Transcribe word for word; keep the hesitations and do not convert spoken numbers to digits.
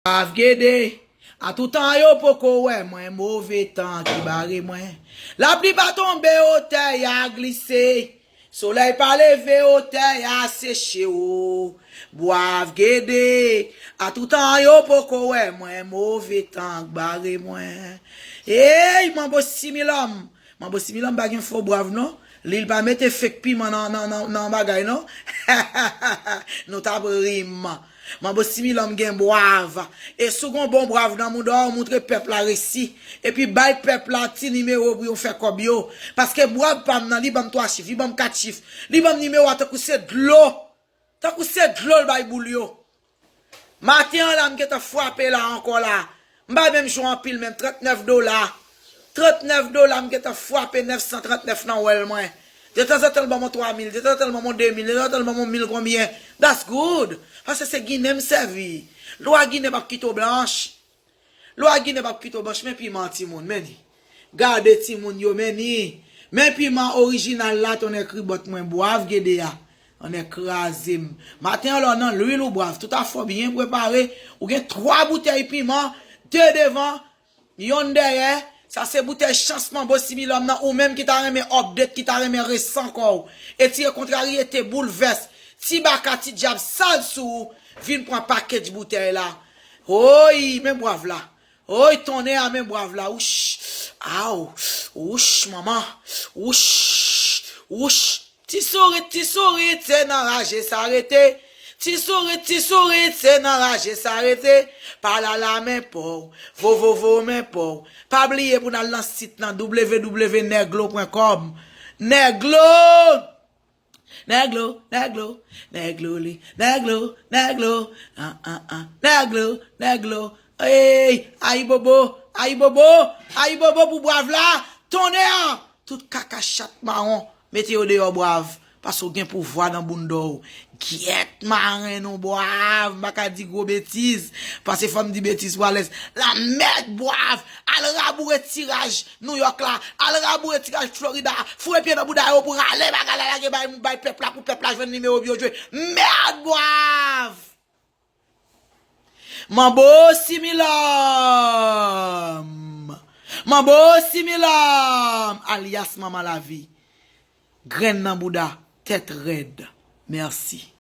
Bwav Gede, antoutan yo poko wè mwen, move tan ki bare mwen. Lapli pa tonbe, otè a glise. Solèy pa leve, otè a seche o. Bwav Gede, antoutan yo poko wè mwen, move tan k bare mwen. Ey, manbo Similòm, manbo Similòm pa gen fo bwav non. Li l pa mete fake piman nan, nan, nan, nan bagay non. Nou t ap ri m. Manbo Similòm gen bwav. E si w gon bon bwav nan mouda w, moutre pèp la resi. Epi bay pèp la ti nimewo pou yo fè kòb yo. Paske bwav pa m nan, li ban m twa chif, li ban m kat chif. Li ban m nimewo a tankou se dlo. Tankou se dlo l bay boul yo. Maten an la, m gentan frape la ankò la. M pa menm jwe anpil menm, trannèf dola. Trannèf dola, m gentan frape nèf san trannèf nan wèl mwen. Detanzantan l ban mwen twa mil, detanzantan l ban mwen de mil, detanzantan l ban mwen mil konbyen. That's good. Paske se Ginen m sèvi. Lwa Ginen p ap kite w blanch. Lwa Ginen p ap kite w blanch, men piman timoun, men ni. Gade timoun yo, men ni. Men piman orijinal la, tonnè kribòt mwen, Bwav Gede a. Tonnè kraze m. Maten an la w nan lwil ou bwav, tout afè w byen prepare. Ou gen twa boutèy piman, de devan, yonn dèyè. Sa se boutèy chans manbo Similòm nan, ou menm ki ta renmen update, ki ta renmen resan kò w. Etire kontrariyete, boulvès, ti baka, ti dyab, sal sou ou, vin pran package boutèy la. Oy, men bwav la. Oy, tonnè a, men bwav la. Wouch, aw, wouch, manman. Wouch, wouch. Ti sourit, ti sourit, se nan raje sa rete. Ti sourit, ti sourit, se nan raje sa rete. Palala men pa w, vovovo men pa w. Pa bliye pou n al nan sit nan w w w nèglo pwen kòm. Nèglo! Nèglo, nèglo, nèglo li, nèglo, nèglo, an, an, an, nèglo, nèglo, ey, ayibobo, ayibobo, ayibobo pou bwav la, tonnè, tout kaka chat mawon, mete yo deyò bwav, paske w gen pouvwa nan bounda w, gyèt marenn ou bwav, m pa ka di gwo betiz, paske fò m di betiz pou alèz, lanmèd bwav, al raboure tiraj, Nouyòk la, al raboure tiraj Florida, foure pye nan bouda yo pou rale bagay la lage bay, bay pèp la, pou pèp la jwenn nimewo pou yo jwe. Mèd bwav! Manbo Similòm! Manbo Similòm! Alyas Manman Lavi. Grenn nan bouda, tèt rèd. Mèsi.